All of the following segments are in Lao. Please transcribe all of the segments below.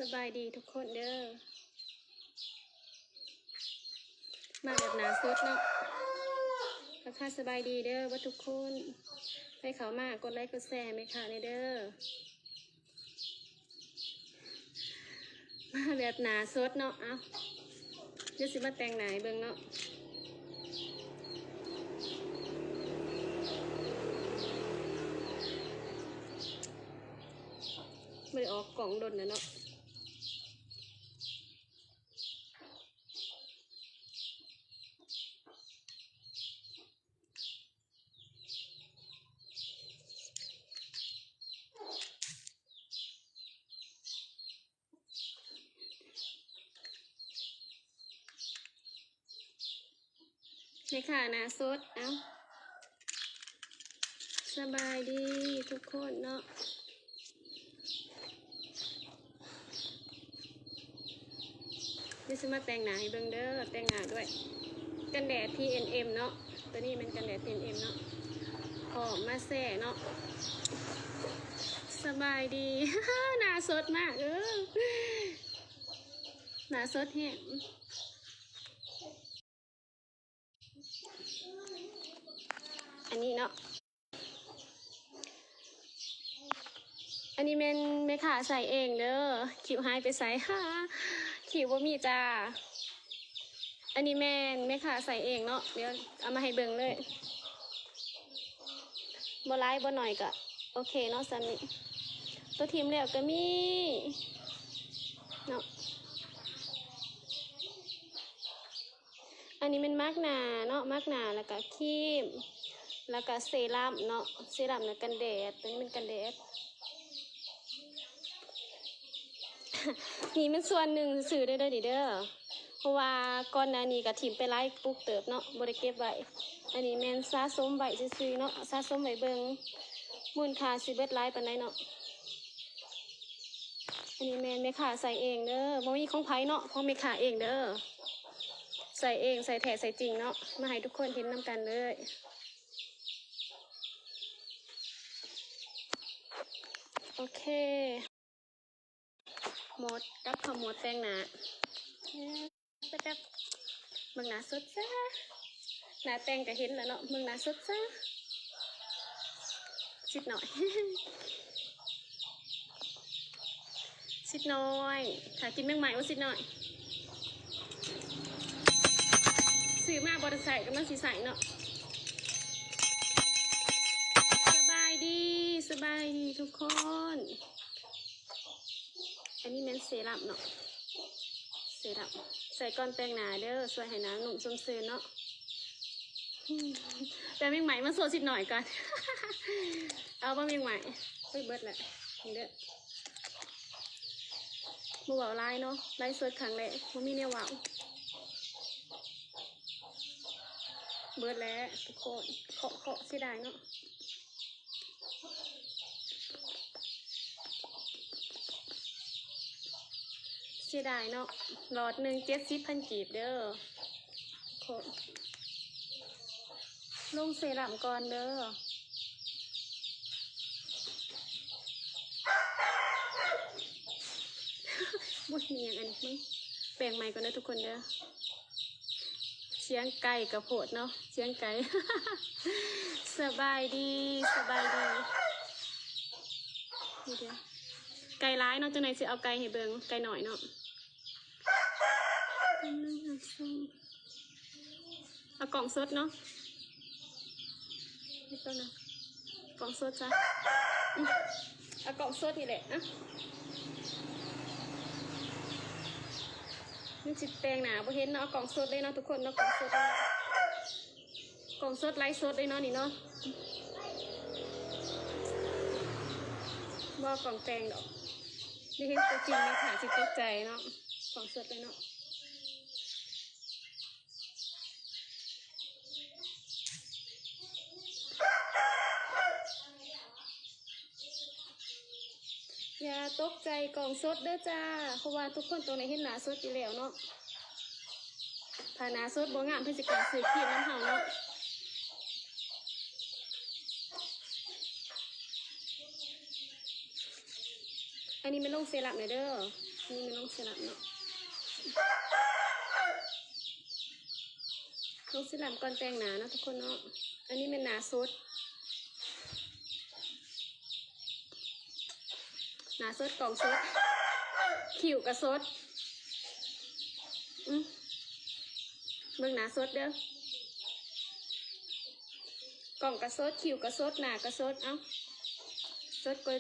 ສະບາຍດີທຸກຄົນເດີ ມາແບບໜ້າສົດເນາະ. ທັກທາຍສະບາຍດີເດີເບິດທຸກຄົນ ໃຜເຂົ້າມາກົດໄລກົດແຊໃຫ້ແມ່ຄ້າແດ່ເດີ. ມາແບບໜ້າສົດເນາະ. ເອົ້າ ດຽວຊິມາແຕ່ງໜ້າໃຫ້ເບິ່ງເນາະ. ບໍ່ໄດ້ອອກກ້ອງດົນແລ້ວເນາະ. ແມ່ຄ້າໜ້າສົດ. ເອົ້າ ສະບາຍດີທຸກຄົນເນາະ. ດຽວຊິມາແຕ່ງໜ້າໃຫ້ເບິ່ງເດີ ແຕ່ງໜ້າດ້ວຍກັນແດດ ພີເອັນເອັມ ເນາະ. ໂຕນີ້ແມ່ນກັນແດດ ພີເອັນເອັມ ເນາະ. ພ້ອມມາແຊ່ເນາະ. ສະບາຍດີ ໜ້າສົດມາກເອີ ໜ້າສົດແຮງ. ອັນນີ້ເນາະ ອັນນີ້ແມ່ນແມ່ຄ້າໃສ່ເອງເດີ ຂີວຫາຍໄປໃສ? ຂີວບໍ່ມີຈ້າ. ອັນນີ້ແມ່ນແມ່ຄ້າໃສ່ເອງເນາະ ດຽວເອົາມາໃຫ້ເບິ່ງເລີຍ. ບໍ່ຫຼາຍບໍ່ໜ້ອຍກະໂອເຄເນາະ ສ່ຳນີ້. ໂຕຖິ້ມແລ້ວກະມີເນາະ. ອັນນີ້ແມ່ນມາກໜ້າເນາະ ມາກໜ້າ ແລ້ວກະຄຣີມ ແລ້ວກະເຊຣັມເນາະ ເຊຣັມ ແລ້ວກັນແດດ. ໂຕນີ້ແມ່ນກັນແດດ. ນີ້ແມ່ນສ່ວນໜຶ່ງຊື່ໆເດີ ເດີນີ້ເດີ ເພາະວ່າກ່ອນໜ້ານີ້ກະຖິ້ມໄປຫຼາຍປຸກເຕີບເນາະ ບໍ່ໄດ້ເກັບໄວ້. ອັນນີ້ແມ່ນສະສົມໄວ້ຊື່ໆເນາະ ສະສົມໄວ້ເບິ່ງ ມູນຄ່າຊິເບິດຫຼາຍປານໃດເນາະ. ອັນນີ້ແມ່ນແມ່ຄ້າໃສ່ເອງເດີ ບໍ່ມີຂອງໃຜເນາະ ຂອງແມ່ຄ້າເອງເດີ ໃສ່ເອງ ໃສ່ແທ້ໃສ່ຈິງເນາະ ມາໃຫ້ທຸກຄົນເຫັນນຳກັນເລີຍ. ໂອເຄ ໝົດກັບຂະໝົດແຕ່ງໜ້າ. ແປັບໆ ເບິ່ງໜ້າສົດຊະ ໜ້າແຕ່ງກະເຫັນແລ້ວເນາະ ເບິ່ງໜ້າສົດຊະ. ສິດໜ້ອຍ ສິດໜ້ອຍ ຖ້າກິນແມງໄມ້ບໍ່ສິດໜ້ອຍ. ຊື້ມາບໍ່ໄດ້ໃຊ້ ກຳລັງຊິໃຊ້ເນາະ. ສະບາຍດີ ສະບາຍດີທຸກຄົນ. ອັນນີ້ແມ່ນເຊຣັມເນາະ ເຊຣັມ ໃສ່ກ່ອນແຕ່ງໜ້າເດີ ຊ່ວຍໃຫ້ໜ້ານຸ້ມຊົມຊື່ນເນາະ. ແຕ່ແມງໄມ້ມາໂຊຊິດໜ້ອຍກ່ອນ ເອົາບໍ່ແມງໄມ້? ເຮີ້ຍ ເບິດແລ້ວ ນີ້ເດີ ບໍ່ເວົ້າຫຼາຍເນາະ ໄລຟ໌ສົດຄັ້ງແລກ ບໍ່ມີແນວເວົ້າ. ເບິດແລ້ວທຸກຄົນ ເຄາະ ເຄາະ ເສຍດາຍເນາະ. ເສຍດາຍເນາະ ຫຼອດໜຶ່ງເຈັດສິບພັນກີບເດີ. ໂຄ ລົງເຊຣັມກ່ອນເດີ. ບໍ່ມີຫຍັງອັນນີ້ ເບິ່ງ ແປງໃໝ່ກ່ອນເດີທຸກຄົນເດີ. ສຽງໄກ່ກະໂພດເນາະ ສຽງໄກ່. ສະບາຍດີ ສະບາຍດີ. ນີ້ເດີ ໄກ່ຫຼາຍເນາະ ຈັ່ງໃດຊິເອົາໄກ່ໃຫ້ເບິ່ງ ໄກ່ນ້ອຍເນາະ. ເອົາກ້ອງສົດເນາະ ກ້ອງສົດຊະ ອືມ ເອົາກ້ອງສົດນີ້ແຫຼະ ອະ ມັນຊິແຕ່ງໜ້າບໍ່ເຫັນເນາະ ເອົາກ້ອງສົດເລີຍເນາະທຸກຄົນເນາະ ກ້ອງສົດເລີຍ ກ້ອງສົດໄລຟ໌ສົດເລີຍເນາະນີ້ເນາະ ບໍ່ກ້ອງແຕ່ງດອກ ໄດ້ເຫັນຕົວຈິງແມ່ຄ້າຊິຕົກໃຈເນາະ ກ້ອງສົດເລີຍເນາະ. ຢ່າຕົກໃຈກ້ອງສົດເດີຈ້າ ເພາະວ່າທຸກຄົນຕ້ອງໄດ້ເຫັນໜ້າສົດຢູ່ແລ້ວເນາະ ຖ້າໜ້າສົດບໍ່ງາມ ເພິ່ນຊິກ້າຊື້ຄຣີມນຳເຮົາເນາະ. ອັນນີ້ແມ່ນລົງເຊຣັມແລ້ວເດີ. ນີ້ແມ່ນລົງເຊຣັມເນາະ ລົງເຊຣັມກ່ອນແຕ່ງໜ້າເນາະທຸກຄົນເນາະ. ອັນນີ້ແມ່ນໜ້າສົດ ໜ້າສົດ ກ້ອງສົດ ຄິ້ວກະສົດ ອື ເບິ່ງໜ້າສົດເດີ ກ້ອງກະສົດ ຄິ້ວກະສົດ ໜ້າກະສົດ ເອົ້າ ສົດກວ່າ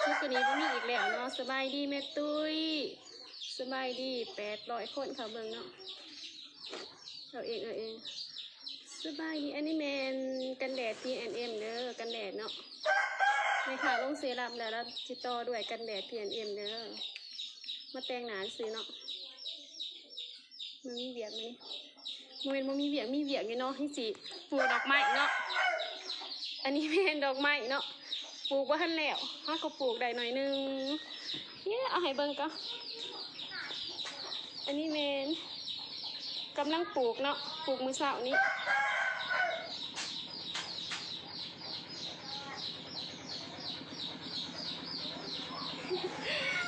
ສົດກວ່ານີ້ບໍ່ມີອີກແລ້ວເນາະ. ສະບາຍດີແມ່ຕຸ້ຍ ສະບາຍດີແປດຮ້ອຍຄົນເຂົ້າເບິ່ງເນາະ ເອົາເອງ ເອົາເອງ. ສະບາຍດີ ອັນນີ້ແມ່ນກັນແດດ ພີແອນເອັມ ເດີ ກັນແດດເນາະ. ແມ່ຄ້າລົງເຊຣັມແລ້ວ ແລ້ວຊິຕໍ່ດ້ວຍກັນແດດ ພີແອນເອັມ ເດີ ມາແຕ່ງໜ້າຊື່ເນາະ. ມັນມີວຽກມື້ນີ້ ບໍ່ແມ່ນບໍ່ມີວຽກ ມີວຽກຢູ່ເນາະ ເຮົາຊິປູກດອກໄມ້ເນາະ. ອັນນີ້ແມ່ນດອກໄມ້ເນາະ ປູກບໍ່ທັນແລ້ວ ຫາກໍປູກໄດ້ໜ້ອຍໜຶ່ງ. ເອີ ເອົາໃຫ້ເບິ່ງກ່ອນ ອັນນີ້ແມ່ນກຳລັງປູກເນາະ ປູກມື້ເຊົ້ານີ້.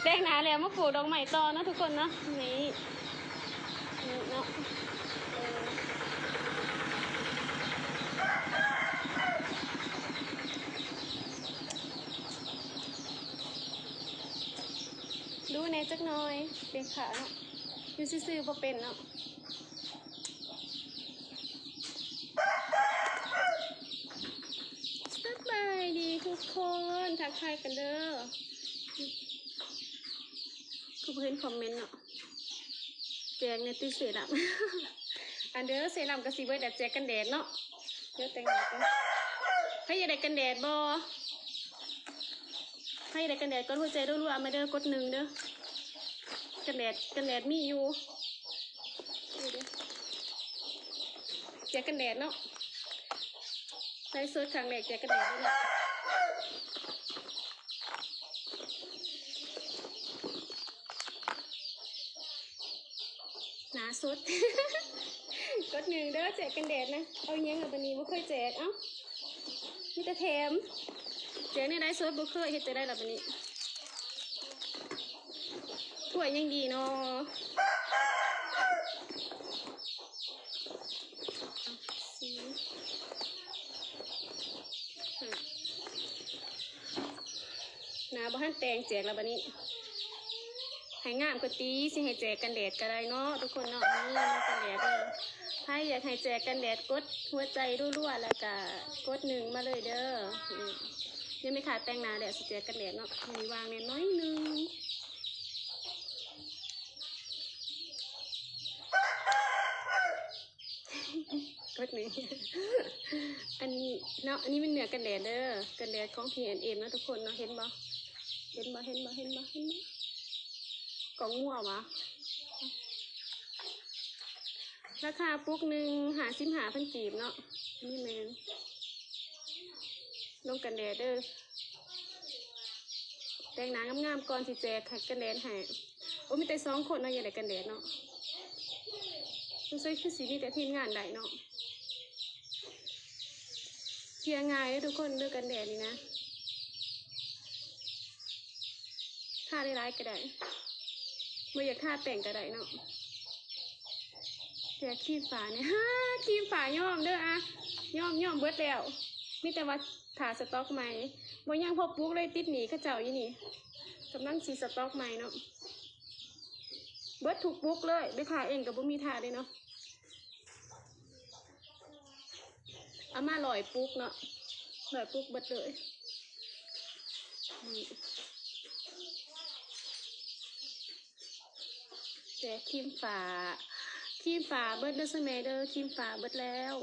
ແຕ່ງໜ້າແລ້ວມາປູກດອກໄມ້ຕໍ່ເນາະທຸກຄົນເນາະ. ນີ້ ນີ້ເນາະ ເອີ ດູແດ່ຈັກໜ່ອຍ ເປັນຂາເນາະ ຢູ່ຊື່ໆບໍ່ເປັນເນາະ. ສະບາຍດີທຸກຄົນ ທັກທາຍກັນເດີ. ຄືບໍ່ເຫັນຄອມເມັນເນາະ ແຈກແດ່ຕິເຊຣັມ ອັນເດີ ເຊຣັມກໍຊິເບິດແລ້ວ ແຈກກັນແດດເນາະ. ດຽວແຕ່ງໜ້າກ່ອນ ໃຜຢາກໄດ້ກັນແດດບໍ່? ໃຜຢາກໄດ້ກັນແດດ ກົດຫົວໃຈລັວໆມາເດີ ກົດໜຶ່ງເດີ. ກັນແດດ ກັນແດດມີຢູ່ ແຈກກັນແດດເນາະ ໄລຟ໌ສົດຄັ້ງແລກແຈກກັນແດດເລີຍເນາະ. ໜ້າສົດ ກົດໜຶ່ງເດີ ແຈກກັນແດດນະ. ເອົາຫຍັງລະບາດນີ້ ບໍ່ເຄີຍແຈກ ເອົ້າ ມີແຕ່ແຖມ. ແຈກແນວໃດ ສົດບໍ່ເຄີຍ ເຮັດຈັ່ງໃດລະບາດນີ້ ຖ້ວຍຍັງດີເນາະ. ໜ້າບໍ່ທັນແຕ່ງ ແຈກລະບາດນີ້ ໃຫ້ງາມກວ່າຕິ ຊິໃຫ້ແຈກກັນແດດກໍໄດ້ເນາະທຸກຄົນເນາະ. ນີ້ກັນແດດເດີ ໃຜຢາກໃຫ້ແຈກກັນແດດ ກົດຫົວໃຈລັວໆ ແລ້ວກະກົດໜຶ່ງມາເລີຍເດີ. ອື ດຽວແມ່ຄ້າແຕ່ງໜ້າແລ້ວຊິແຈກກັນແດດເນາະ. ມີວາງແດ່ໜ້ອຍໜຶ່ງ ກົດນີ້ ອັນນີ້ເນາະ ອັນນີ້ແມ່ນເນື້ອກັນແດດເດີ ກັນແດດຂອງ ພີແອນເອັມ ເນາະທຸກຄົນເນາະ. ເຫັນບໍ່ ເຫັນບໍ່ ເຫັນບໍ່ ເຫັນບໍ່ ເຫັນບໍ່ ກ້ອງງົວຫວາ? ລາຄາປຸກໜຶ່ງ ຫ້າສິບຫ້າພັນກີບເນາະ. ອັນນີ້ແມ່ນລົງກັນແດດເດີ ແຕ່ງໜ້າງາມໆກ່ອນຊິແຈກກັນແດດໃຫ້. ໂອ້ ມີແຕ່ສອງຄົນເນາະ ຢາກໄດ້ກັນແດດເນາະ. ສົງໄສຄືຊິມີແຕ່ທີມງານໄດ້ເນາະ. ເຄຍງ່າຍເດີທຸກຄົນເດີ ກັນແດດນີ້ນະ ທາຫຼາຍໆກໍໄດ້ ບໍ່ຢາກທາແປ້ງກໍໄດ້ເນາະ. ແຕ່ຄຣີມຝານີ້ ຮາ ຄຣີມຝາຍອມເດີ ອະ ຍອມ ຍອມເບິດແລ້ວ ມີແຕ່ວ່າຖ້າສະຕັອກໃໝ່. ບໍ່ຍັງພໍປຸກເລີຍ ຕິດໜີ້ເຂົາເຈົ້າຢູ່ນີ້ ກຳລັງຊິສະຕັອກໃໝ່ເນາະ. ເບິດທຸກປຸກເລີຍ ໄປຖ້າເອງກໍບໍ່ມີຖ້າເດ້ເນາະ. ເອົາມາຮ້ອຍປຸກເນາະ ຮ້ອຍປຸກເບິດເລີຍ. ນີ້ ແຈກຄຣີມຝາ ຄຣີມຝາເບິດເດີຊະແມ່ເດີ ຄຣີມຝາເບິດແລ້ວ.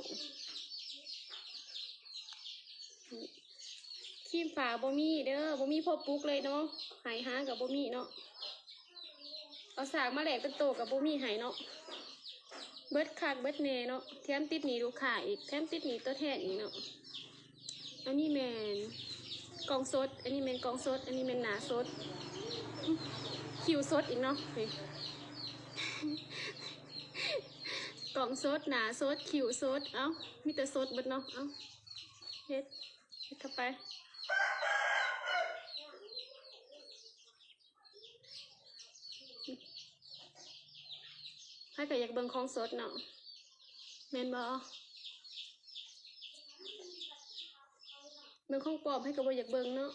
ຄຣີມຝາບໍ່ມີເດີ ບໍ່ມີພໍປຸກເລີຍເນາະ ໃຫ້ຫາກໍບໍ່ມີເນາະ. ເອົາສາກມາແລກເປັນໂຕກໍບໍ່ມີໃຫ້ເນາະ. ເບິດຄັກເບິດແນ່ເນາະ ແຖມຕິດໜີ້ລູກຄ້າອີກ ແຖມຕິດໜີ້ຕົວແທນອີກເນາະ. ອັນນີ້ແມ່ນກ້ອງສົດ ອັນນີ້ແມ່ນກ້ອງສົດ ອັນນີ້ແມ່ນໜ້າສົດ ຄິ້ວສົດອີກເນາະ. ນີ້ ກ້ອງສົດ ໜ້າສົດ ຄິ້ວສົດ ເອົ້າ ມີແຕ່ສົດເບິດເນາະ. ເອົ້າ ເຮັດ ເຮັດເຂົ້າໄປ. ກະຢາກເບິ່ງຂອງສົດເນາະ ແມ່ນບໍ່? ເບິ່ງຂອງປອມໃຜກະບໍ່ຢາກເບິ່ງເນາະ.